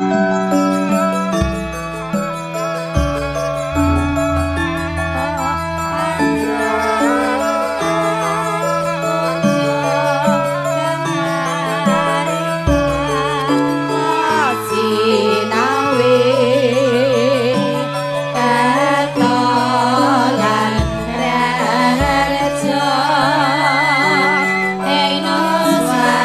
Ing nusantara.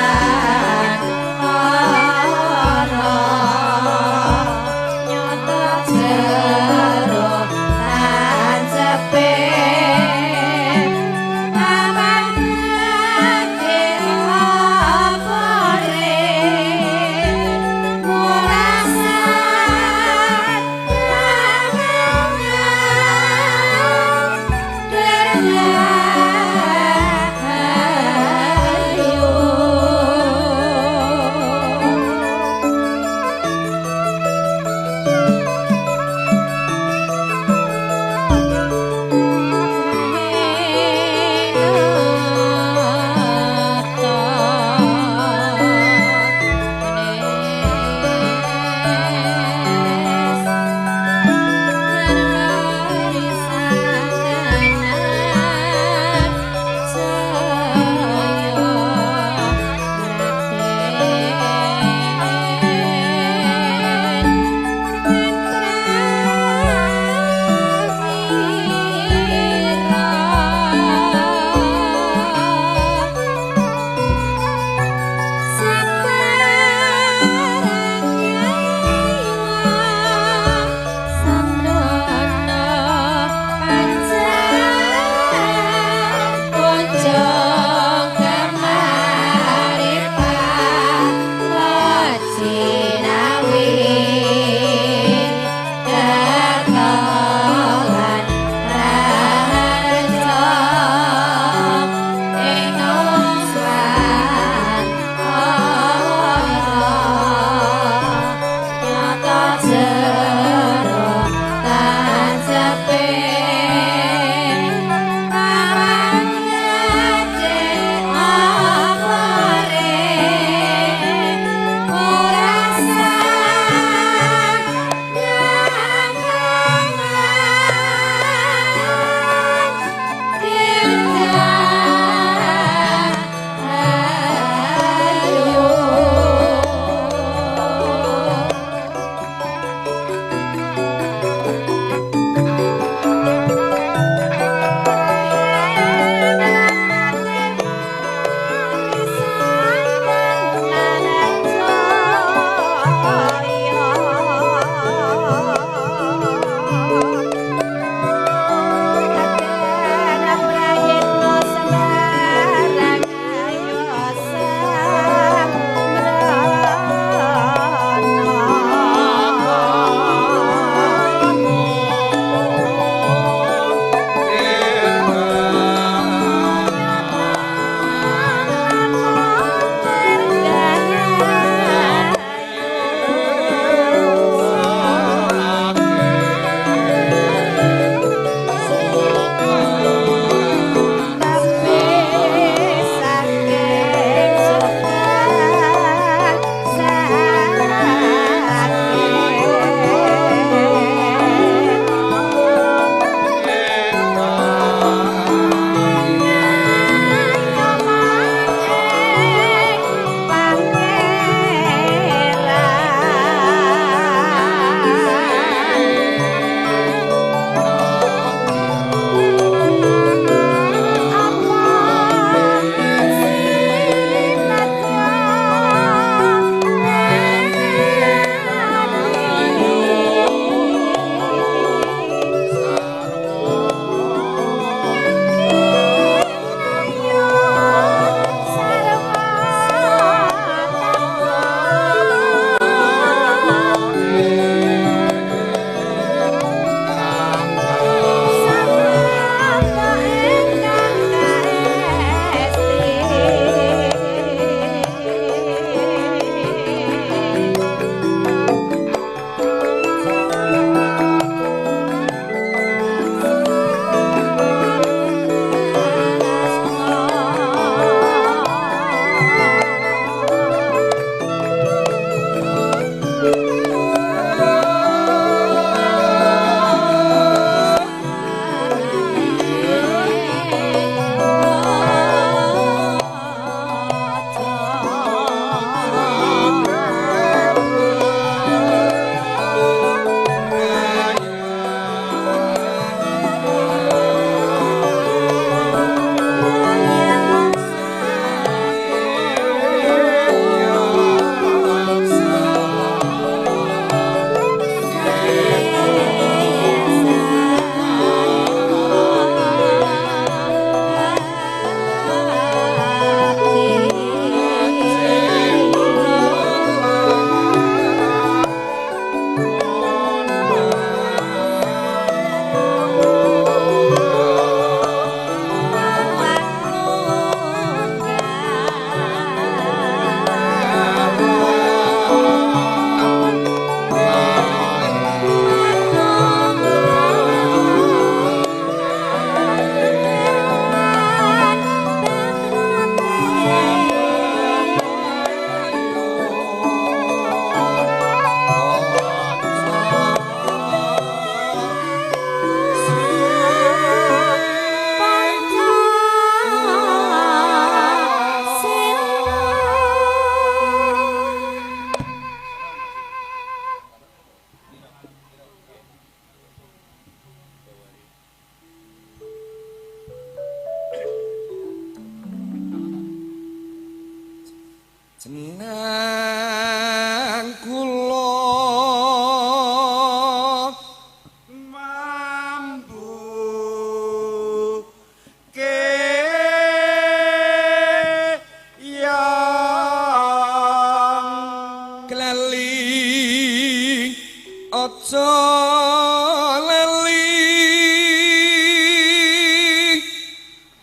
Aja leli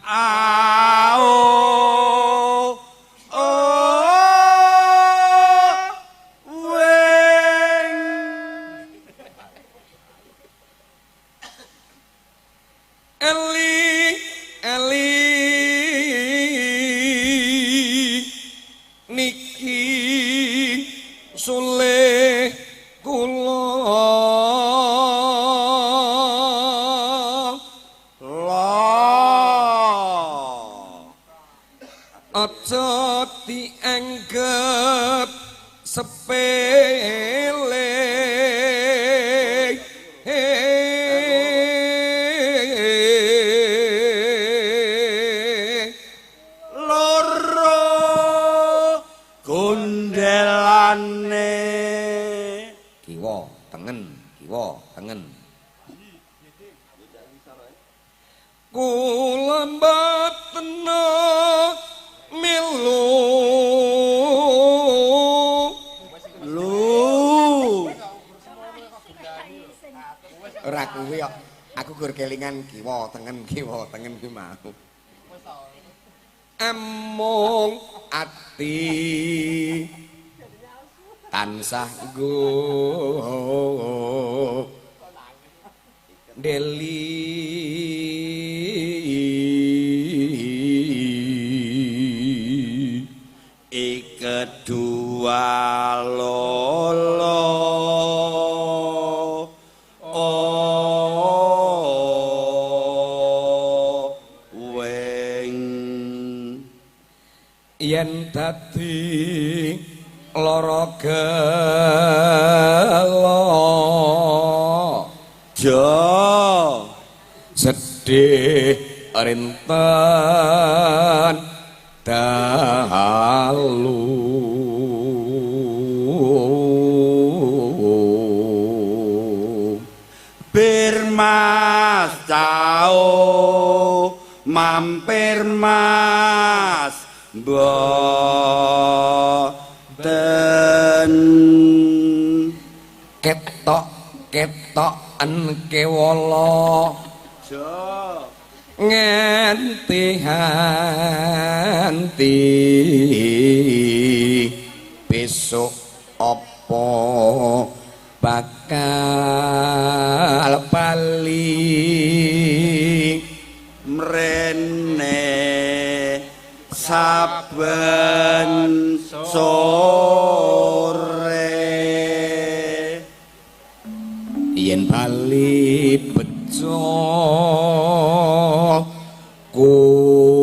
ao o weng eli eli niki sule kula aja dianggep sepele. Loro gondelane kiwa tengen kiwa tengen kula mboten melu lu ora kuwi kok aku gur kelingan kiwa tengen ki mau amung ati tansah nggo deli ikedua lolo o weng yen dadi lara gelo ja sedih rinten dalu bir mas cao mampir mas mboten ketok ketoken kewala ja nganti hanti besok apa bakal bali mrene saben sore yen bali bejo kula.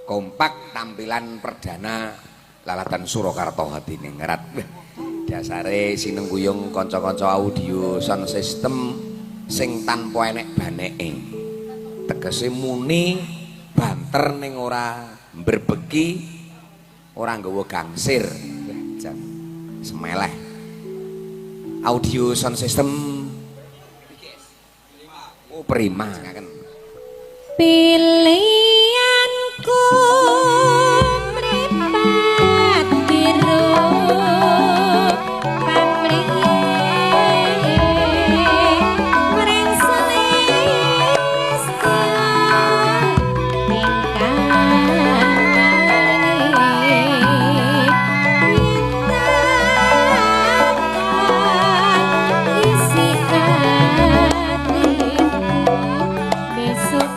Kompak tampilan perdana Lalatan Surakarta Hadiningrat. Dasare sinengguyung kanca-kanca audio sound system sing tanpa enek baneke. Tegese muni banter ning ora mbrebeki, ora nggawa gangsir. Jan semeleh. Audio sound system oh prima. Pilihanku mripat biru pamrih mring selistya ingkang isi atiku besok.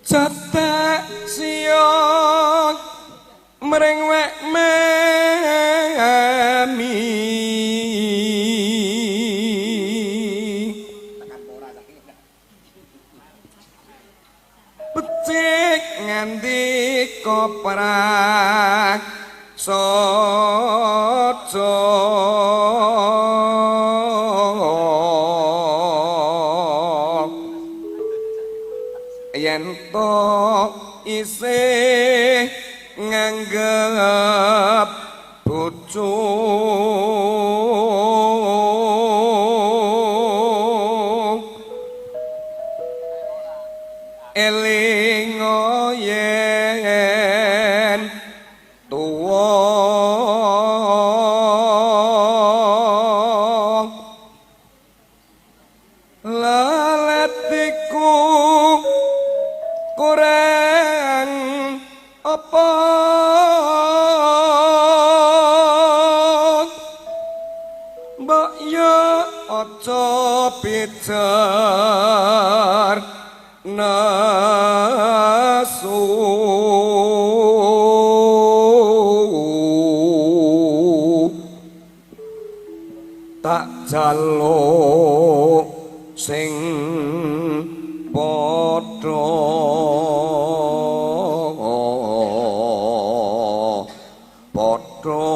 Cetek siok mring wek memi. Becik nganti koprak sojo. Yen to isih nganggep bojo eling yen tuwa leletiku kurang apa mbok yo aja pijer nesu. Tak jaluk sing padha padha.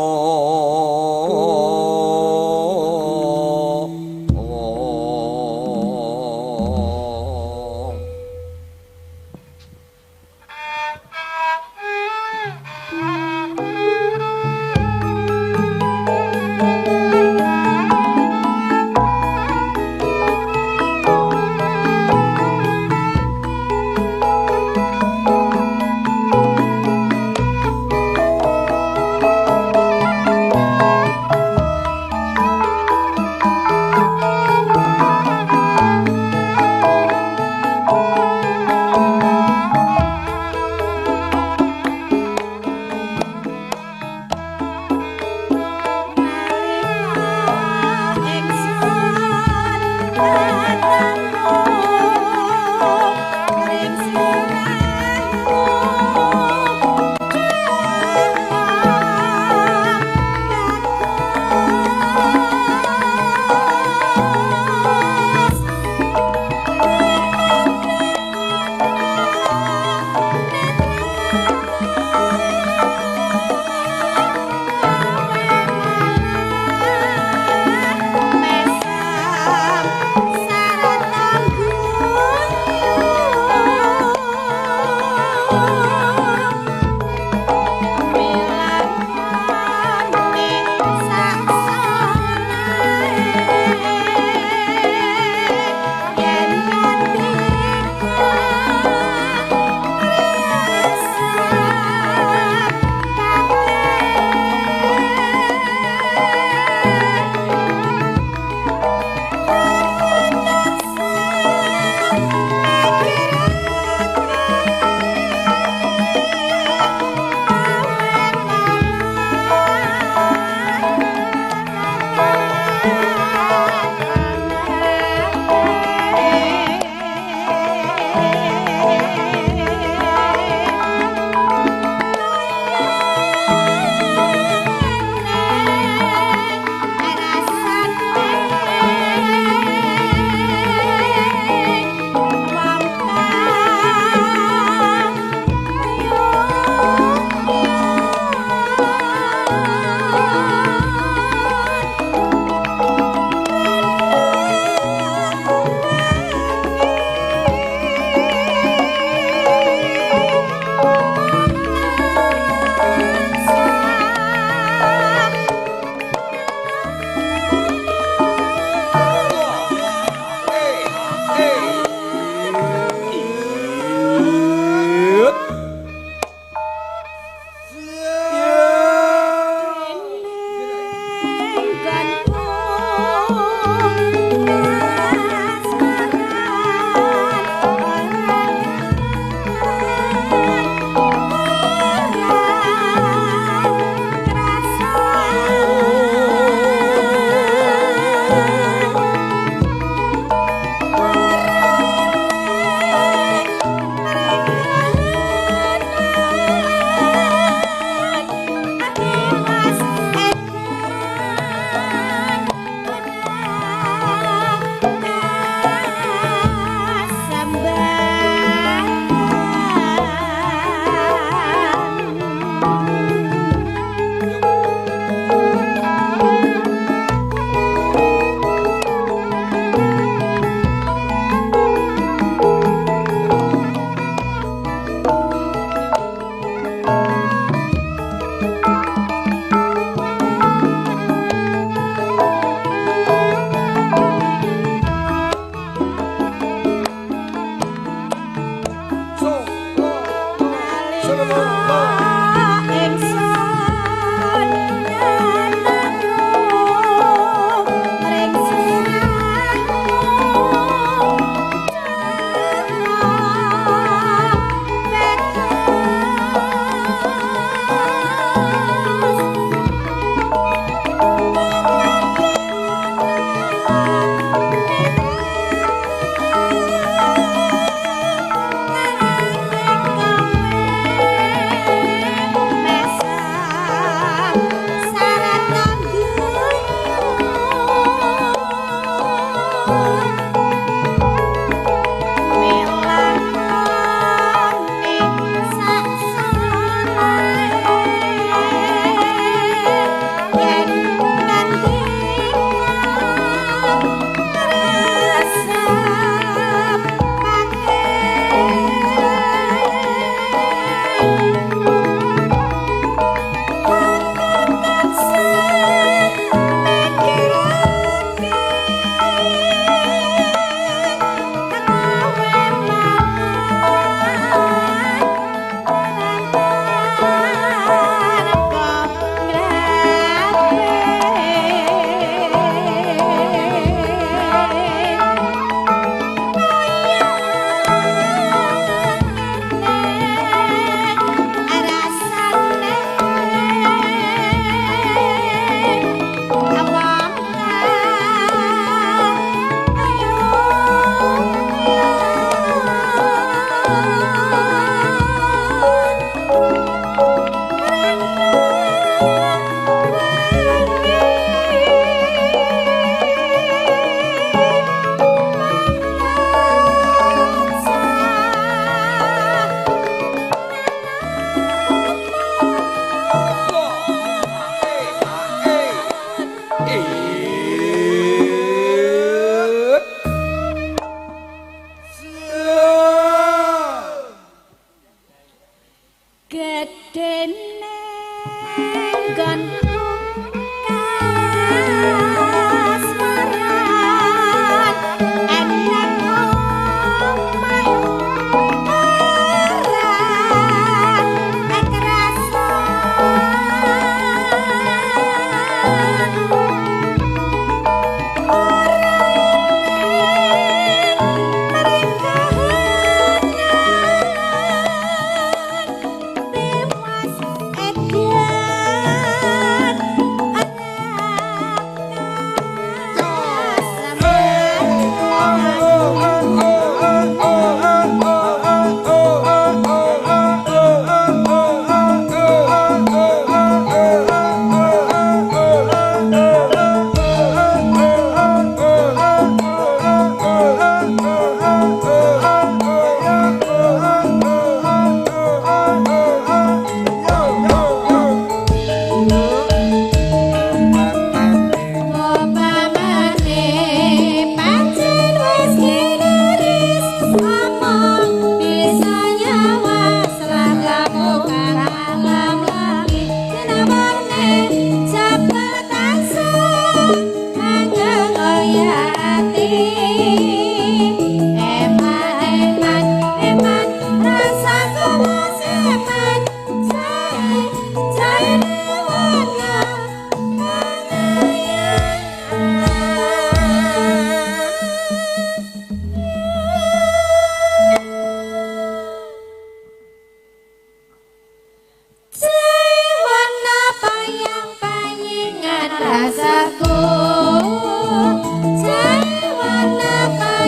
Rasaku, jawana.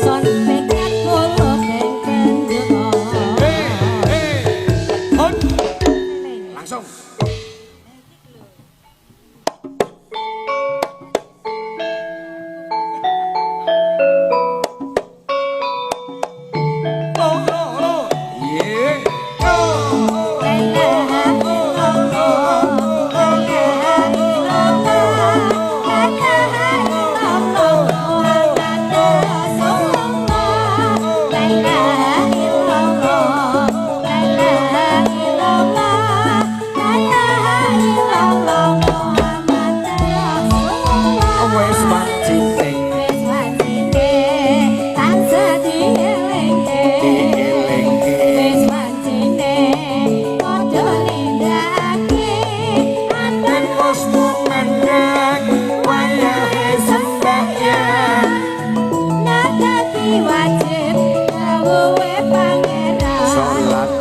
Son pekat bolo keng kendor.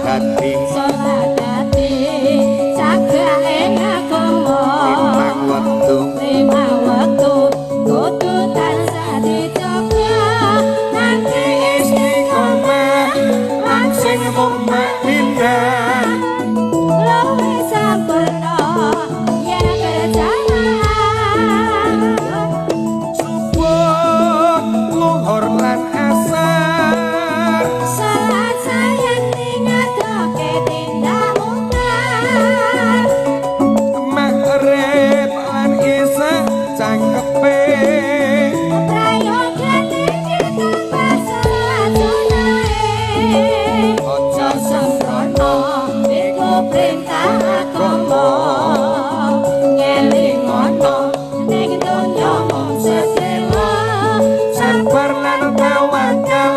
dadi salat dadi cagake agama limang wektu lima wektu kudu tansah dijaga Kanthi istiqomah lan sing mukminah luwih sampurna yen berjamaah subuh luhur lan asar salat sayekti ngadoke tindak mungkar maghrib lan isya cangkepe prayogane ditambah salat sunahe aja sembrono iku perintah agama ngelingono ning donya mung sedelo sabar lan tawakal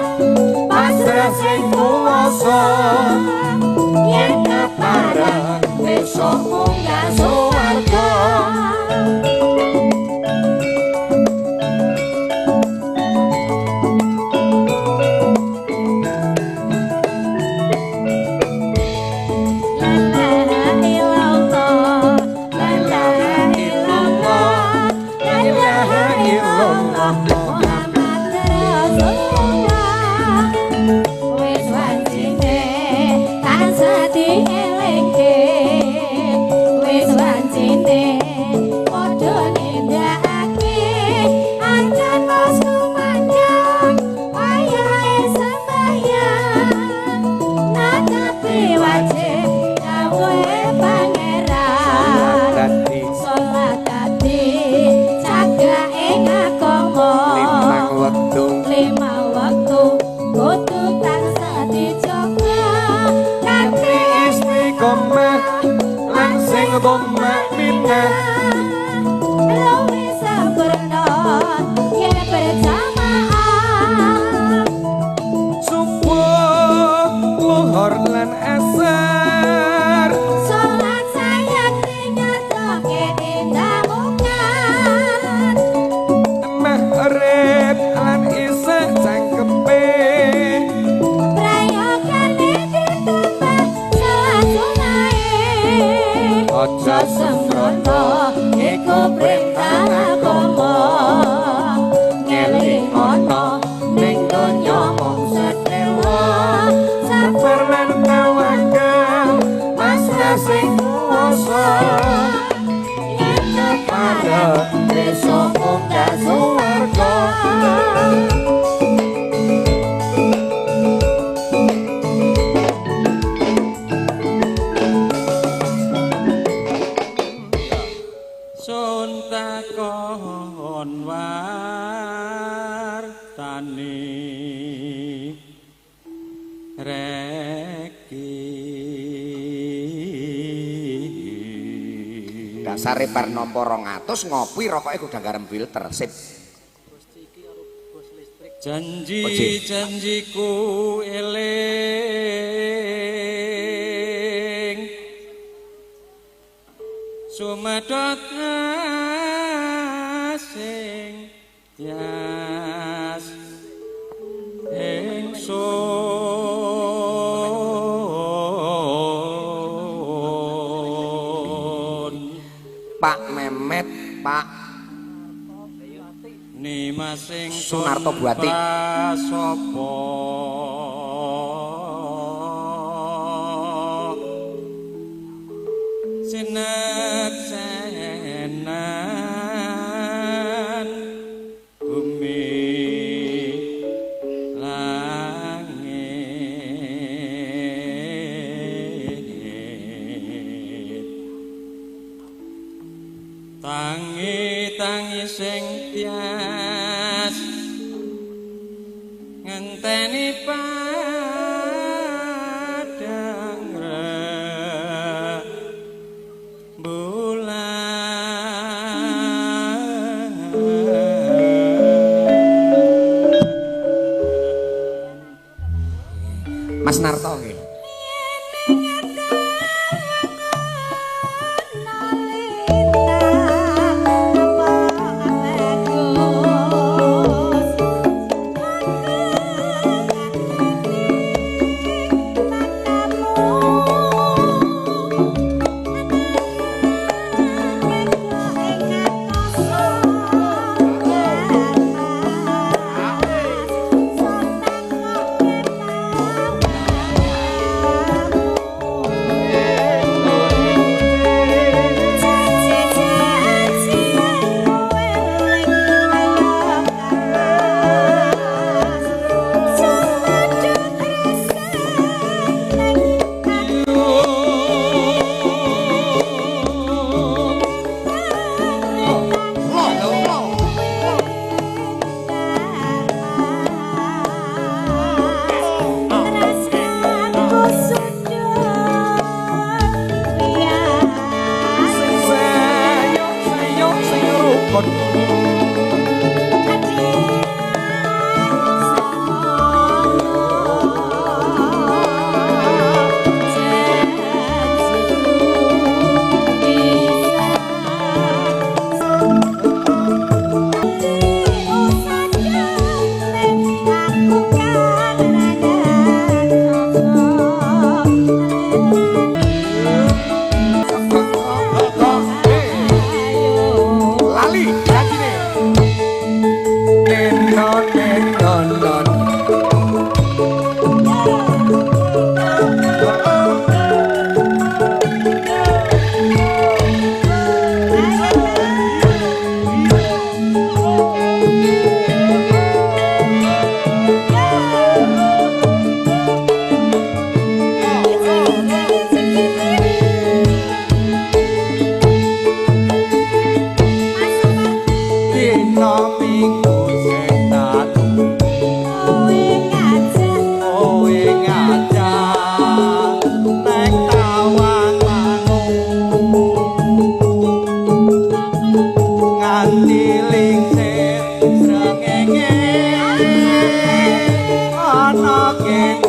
pasrah sing kuwasa yen kepareng besok munggah swarga. La ilaha illallah, la ilaha illallah, la ilaha illallah, Muhammad Rasulullah. Wis wancine tansah dielingke, wis wancine padha nindakake acan wis kumandhang wayahe sembahyang. Natapi wajib dawuhe pangeran dadi salat dadi cagake agama limang wektu lima wektu kudu tansah dijaga kanthi istiqomah lan sing mukminah luwih sempurna yen berjamaah subuh luhur lan asar salat sayekti ngadoke tindak mungkar maghrib lan isya cangkepe prayogane ditambah salat sunahe aja sembrono iku perintah agama ngelingono ning donya mung sedelo sabar lan tawakal pasrah sing kuwasa yen kepareng besok munggah swarga. Sun takon wartani reki dasare bar nampa 200 ngopi rokoke gudang garam filter sip. Janji Oje. janjiku eling sumedhot asing tias ingsun Pak Memet, Pak Nimas ingsun Sunarto Buati. Prasopo sineksenan bumi langit tangi tangi sing tias ngenteni padang rembulan. Mas Narto nggih.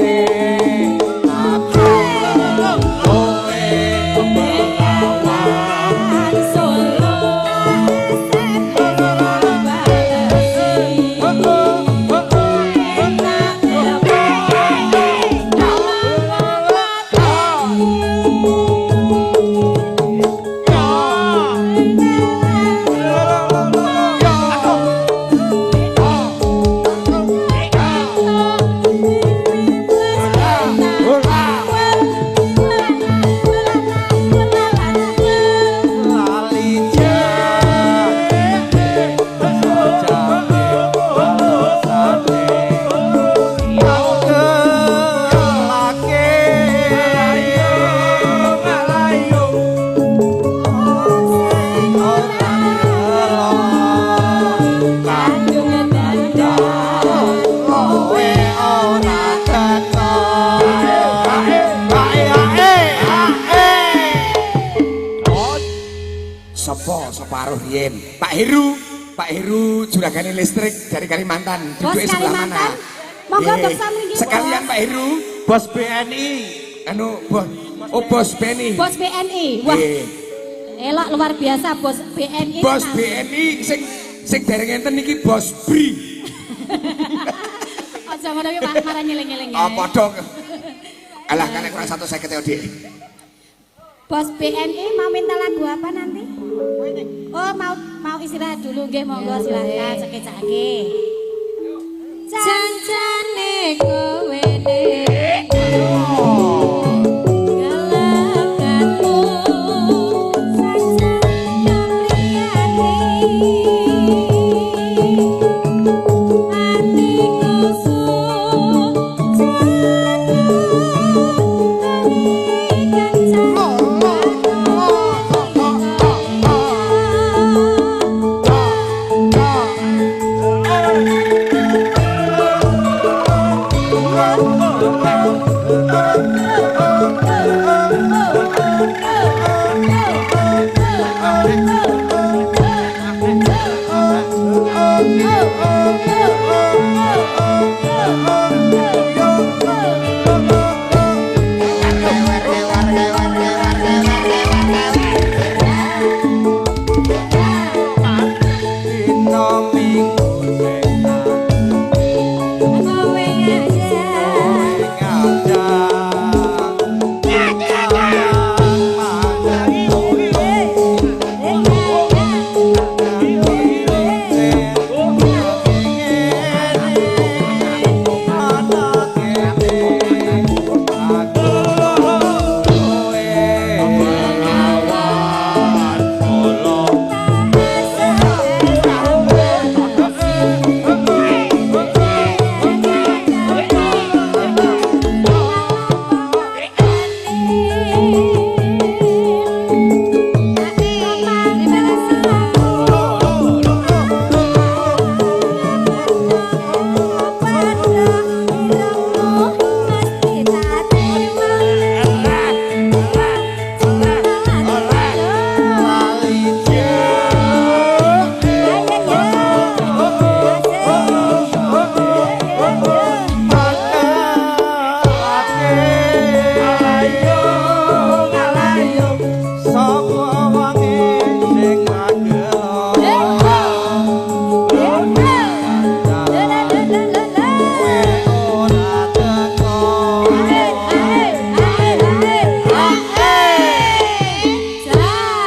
balesane aku kowe Bengawan Solo lali jane jane balesane kelake ngalayu ora Kandung dandan kowe ora teko. Sopo separuh riyen? Pak Heru, Pak Heru juragane listrik dari Kalimantan. Bos Duduknya sebelah mana? Kalimantan. Monggo Nggih. beksa mriki, Sekalian Bos. Pak Heru, Bos BNI anu bos, oh bos BNI. Bos BNI. Wah, Nggih. elok luar biasa bos BNI. Bos tenang. BNI sing sing dereng enten niki bos BRI. Aja ngono ki Pak, marah nyeling-nyeling. Oh padha. Alah kan kurang 150 ya, Dik. Bos BNI mau minta lagu apa nanti? Oh, mau mau istirahat dulu nggih, monggo silakan cekecake. Cancane kowe ning galakanmu sajan liyane atiku Dina minggu sing Kowe aja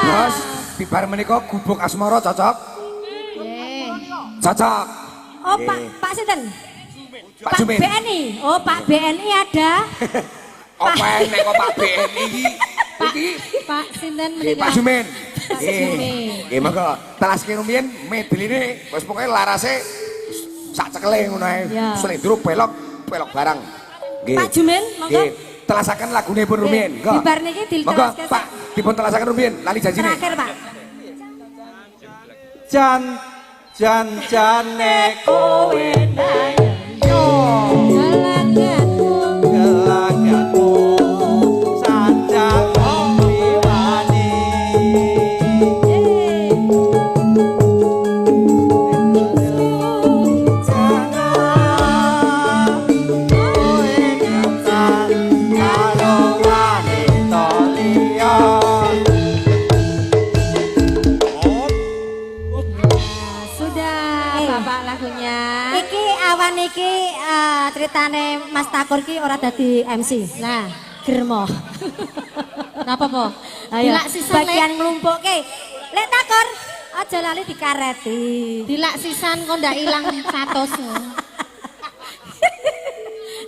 Bos, bibar menika gubuk asmara cocok? Cocok. Oh, Pak Pak sinten? Pak Jumin. BNI. Oh, Pak BNI ada. Apa enek kok Pak BNI iki? Pak Iki Pak sinten Nggih, menika? Pak Jumin. Pak Nggih. Jumin. Nggih, monggo. Telaske rumiyin medeline wis pokoke larase sak cekele ngono ae. Ya. Slendro belok, belok barang. Nggih. Pak Jumin, monggo. Nggih, telasaken lagune pun rumiyin. Monggo. Bibar niki Monggo, ditelaske. Pak, dipun telasaken rumiyin lali janjine. Terakhir, Pak. Jan jan jane kowe Gelagakmu gelagakmu sanjang liwani Mas Takur ki ora dadi MC. Lah, Germo. Napa po? Ayo, Dilak sisan bagian nglumpukke. Lek Takur, aja lali dikareti. Dilak sisan kok ndak ilang 100.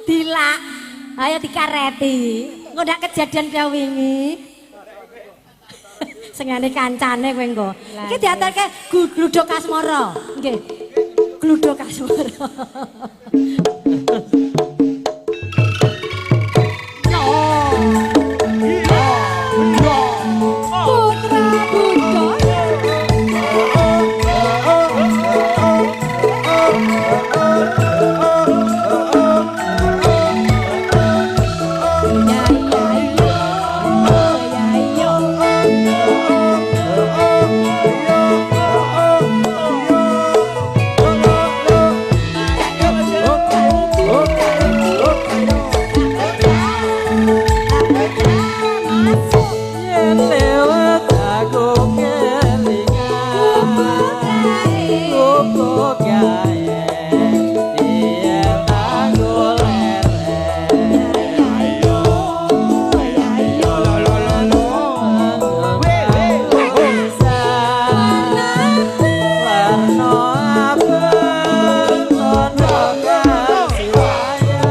Dilak. Ayo dikareti. Engko ndak kejadian kaya wingi. Sengane kancane kowe engko. Iki diaturke Gluduk Asmara. Nggih. Gluduk Asmara. Putra Buddha. Ya ya yo. Ya yo. Yen lewat aku kelingan goblok gae yen aku leren ayo ayo lo lo lo warna abang tondo kasiwaya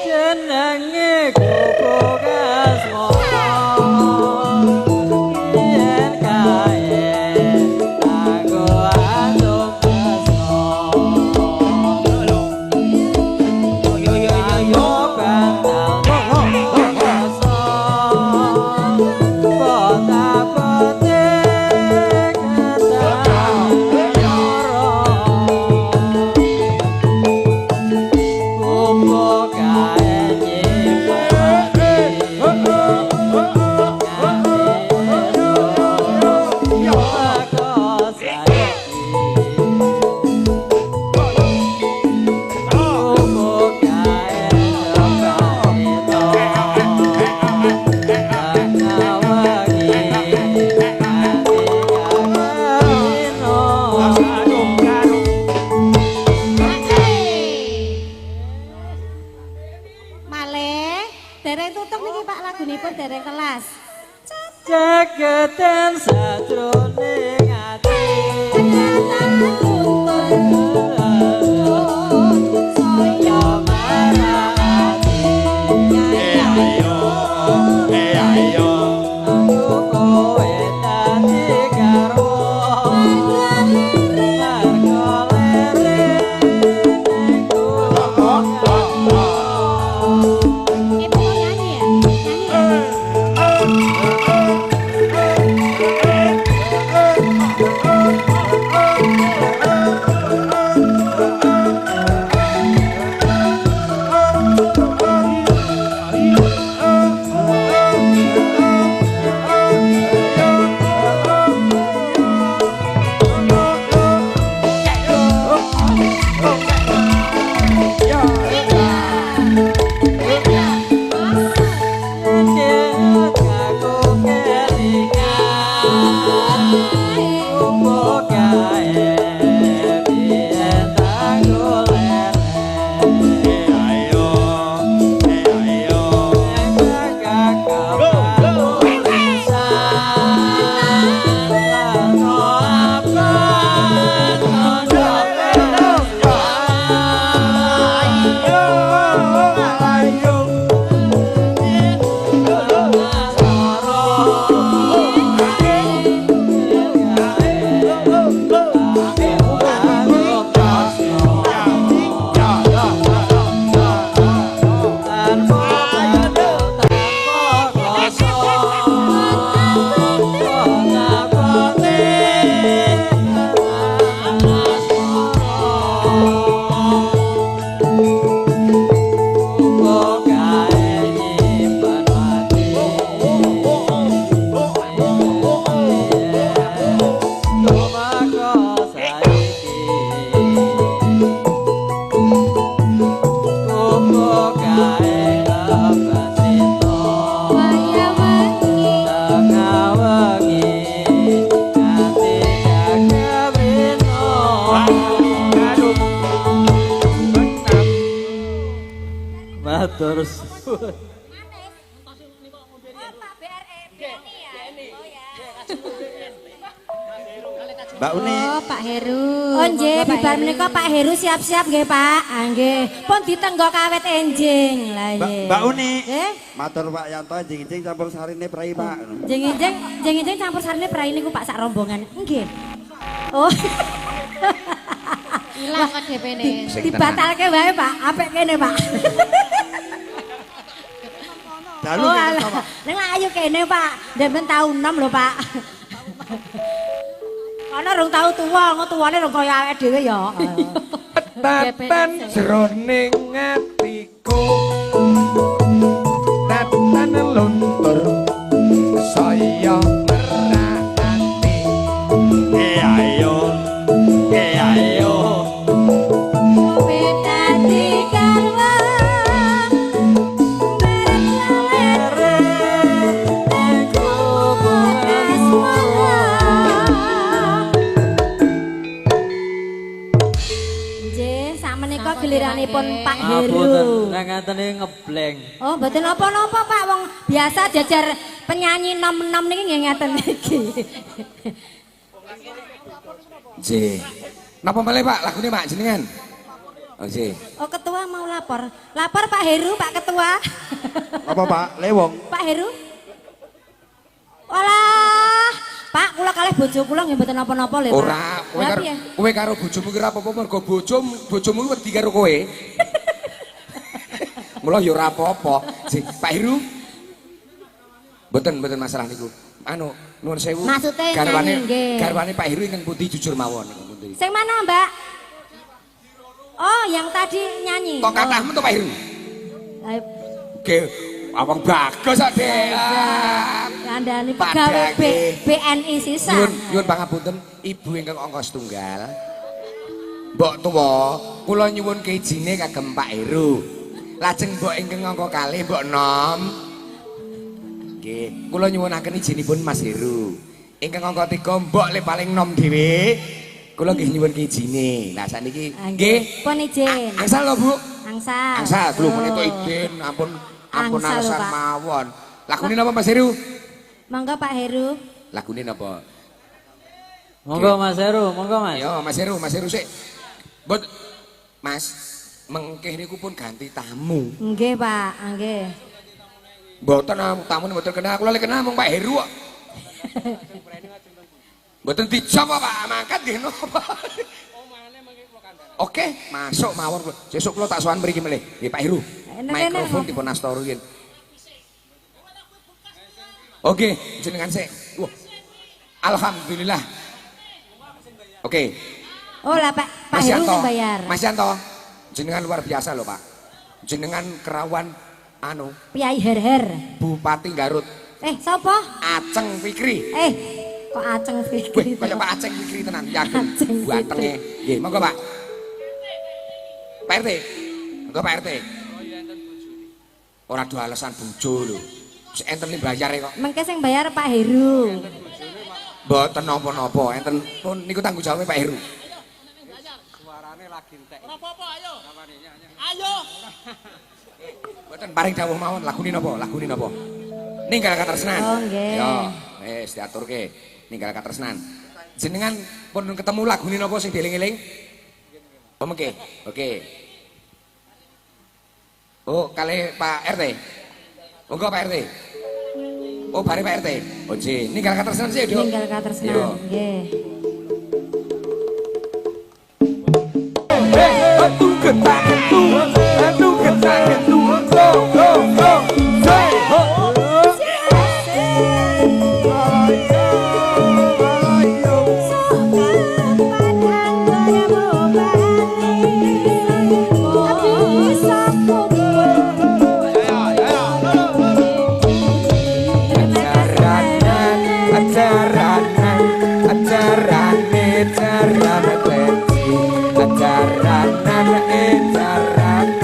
jenenge Guguk Asmara yen kae aku antuk tresno yo bantal rasa potapote ketara Opo kae nyipati nganti saiki Opo kae nyepati ngawangi nganti kawino. Malih, dereng tutup niki Pak lagunipun dereng telas. Ceketen sajroning ati Saya marati Ayo. Aku kowe dadi garwa marga lere ning Ibu mau nyanyi ya? Nyanyi ya? Matur suwun. Oh, Pak BRE, BNI ya. Oh ya. Mbak Uni. Oh, Pak Heru. Oh nggih, Monggo, Pak bibar Heru. menika Pak Heru siap-siap nggih, Pak. Ah nggih. Pun ditenggo kawet enjing. Lah nggih. Mbak Uni. Nggih. Matur Pak Yanto jing-jing campur sarine prei, Pak. Jeng-jeng, jeng-jeng campur sarine prei niku Pak sak rombongan. Nggih. Oh. Ilang kok DP-ne. Sing tenang. Dibatalke wae, Pak. Apik kene, Pak. Dalu Oh, nggih, alah. Pak. Ning ayo kene, Pak. Ndemben tau 6 lho, Pak. Ana rong tau tuwa, engko tuwane rong kaya awake dhewe ya. Tatan jroning atiku. Tatan luntur saya merak ati. Ayo. Ayo. Kowe dadi garwa. Nggih, sakmenika giliranipun Pak Heru. Ngapunten, nek ngaten iki ngebleng. Oh, mboten napa-napa, Pak. Wong biasa jajar penyanyi nom-nom niki nggih ngeten iki. Nggih. Napa malih Pak lagune Pak jenengan? Oh nggih. Oh, ketua mau lapor. Lapor Pak Heru, Pak Ketua. Apa Pak? Lewong. Pak Heru. Walah, Pak, kula kalih bojo kula nggih mboten napa-napa lho, Pak. Ora, kowe Lah karo piye? kowe karo bojomu ki ora apa-apa mergo bojomu ki wedi karo kowe. Mula ya ora apa-apa. Nggih, Pak Heru. Mboten masalah niku. Anu, nuwun sewu. Maksude garwane nyanyi, nggih. garwane Pak Heru ingkang pundi jujur mawon ingkang pundi. Sing mana, Mbak? Oh, yang tadi nyanyi. Kok kathahmu to Pak Heru? Lah, Nggih, awang bagus kok, Dek. kandhani pegawai BNI sisan. Nyuwun nyuwun pangapunten ibu ingkang angka setunggal. Mbok tuwa, kula nyuwun keijine kagem Pak Heru. Lajeng mbok ingkang angka kalih mbok nom. Nggih, kula nyuwunaken ijinipun Mas Heru. Ingkang angka 3 mbok le paling nom dhewe. Kula nggih nyuwun keijine. Lah sakniki Ah, nggih. Pun izin. Angsal lho, Bu. Angsal. Angsal, lho Oh. menika izin, ampun ampun Angsal lho, alasan Pak. mawon. Lagune napa Mas Heru? Monggo Pak Heru. Lagune napa? Monggo Mas Heru, monggo Mas. Ayo Mas Heru, Mas Heru sik. Mbok Mas, mengkeh niku pun ganti tamu. Nggih, Pak, nggih. Mboten tamune mboten kenal, kula lek kenal mung Pak Heru kok. Mboten dijawab Pak, mangkat nggih napa. Oke, masuk mawon kula. Sesuk kula tak sowan mriki melih. Nggih Pak Heru. Enak-enak. Mikrofon dipun asta ruyin. Oke, jenengan sik. Wah. Alhamdulillah. Oke. Oh lah Pak, Pak Mas Heru Yanto, sing bayar. Mas Yanto, jenengan luar biasa loh Pak. Jenengan kerawan anu Piyai Her-her. Bupati Garut Eh, sapa? Aceng Fikri. Eh, kok Aceng Fikri? Wih, kaya Pak Aceng Fikri tenan yakin. Aceng Fikri. Buatenge. Nggih, monggo Pak. Pak RT. Monggo Pak RT. Ora do alasan bojo lho. Wis enten sing bayar kok. Mengke sing bayar Pak Heru. Mboten napa-napa, enten pun niku tanggung jawabnya Pak Heru. Suarane lagi entek. Ora apa-apa, ayo. Ayo. Mboten paring dawuh mawon lagune napa? Lagune napa? Ninggal katresnan. Oh, nggih. Yo, wis diaturke. Ninggal katresnan. Jenengan pun ketemu lagune napa sing dieling-eling? Oh, mengke. Oke. Oh, kalih Pak RT. Monggo Pak RT. Oh, bare Pak RT. Oh, nggih. Ninggal katresnan sih, Dok. Ninggal katresnan. Yo. Nggih. Ajaranan, ajarane jarane peci, ajaranan e jarane.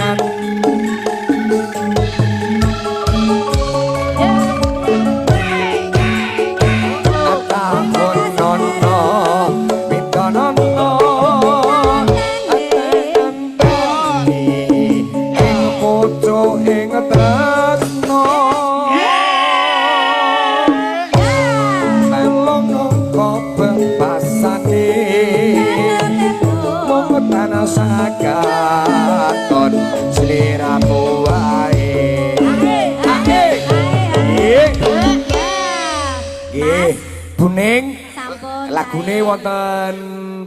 Lagune wonten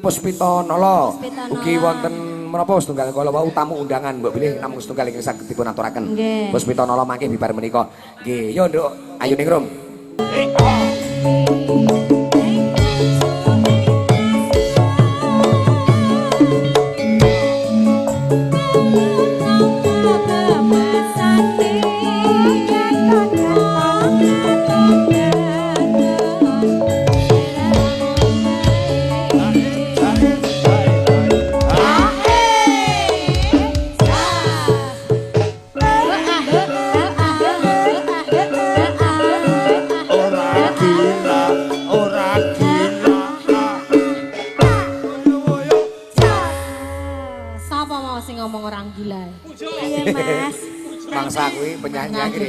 Puspita Nala. Puspita Ugi Nala. wonten menapa setunggal kala wau tamu undangan mbok bilih namung setunggal ingkang saged dipun aturaken. Nggih. Puspita Nala mangke bibar menika. Nggih, yo Nduk, ayo ning rum. Ora gila, ora gila. Sapa mau sing ngomong orang gila? Iya, Mas. Mangsa kuwi penyanyi akhire.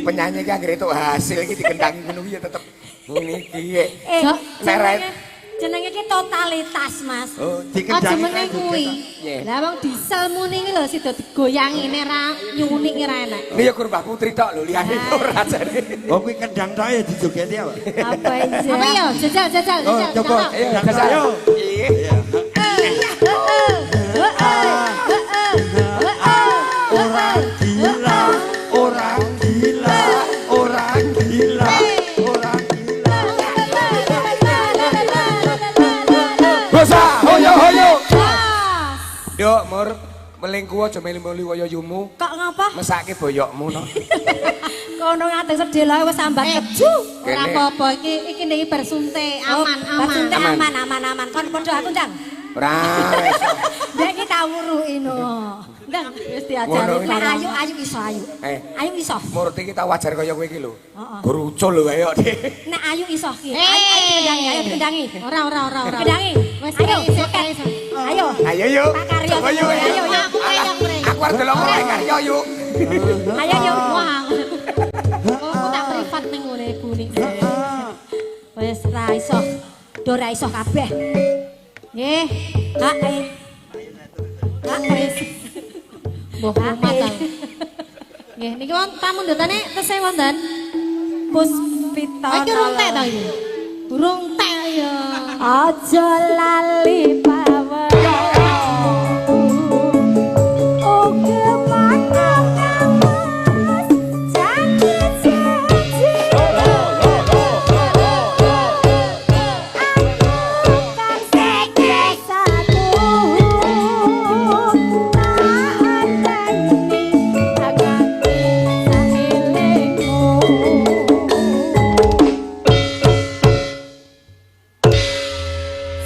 Penyanyi iki akhire entuk hasil iki dikendangi ngono kuwi ya tetep ngene iki. Eh, Jok, jenenge jenenge iki totalitas, Mas. Oh, Aja dikendangi meneh kuwi. Nggih. Lah wong diesel muni iki lho sida digoyangi nek ra nyunik ora enak. Ini ya kur Mbah Putri tok lho liyane ora jane. Oh, kuwi kendang tok ya dijogeti apa? Apa iya? Apa ya? Jajal jajal Oh, jajal. coba. Ayo Kendang jajal. tok, yo. Iya. Iya. Ora gila, ora gila, ora gila, ora gila. Bosa, hoyo hoyo. Nduk, Mur, melingku aja melu-melu kaya yumu. Kok ngapa? Mesake boyokmu no. Kono nganti sedhela wis sambat keju. Ora Kene. apa-apa iki iki ndek bar suntik aman Oh, aman. bar suntik Aman. aman aman aman. Kon padha aku, Ndang. Ora iso. Ndek iki tau wuruki no. Ndang wis Ngono diajari iki. Nek ayu ayu iso ayu. Eh. Ayu iso. Murti iki tau wajar kaya kowe iki lho. Heeh. Gerucul lho kaya Dik. Nek ayu iso ki. Ayu ayu dikendangi, ayo dikendangi. Ora ora ora ora. Dikendangi. Wis Ayo, iso joget. iso. Ayo. Ayo yuk. Pak Karyo, Coba yuk. ayo, yuk. Aku prei aku prei. Aku arep delok Pak Karyo yuk. Ayo yuk. Wah. Aku tak privat ning ngene ibu niki. Wis ra iso. Do ra iso kabeh. Nggih, Kak eh. Kak wis. Mbah kumat aku. Nggih, niki wonten pamundhutane tesih wonten. Puspita. Oh, iki urung tek ta iki? Urung tek ya. Aja lali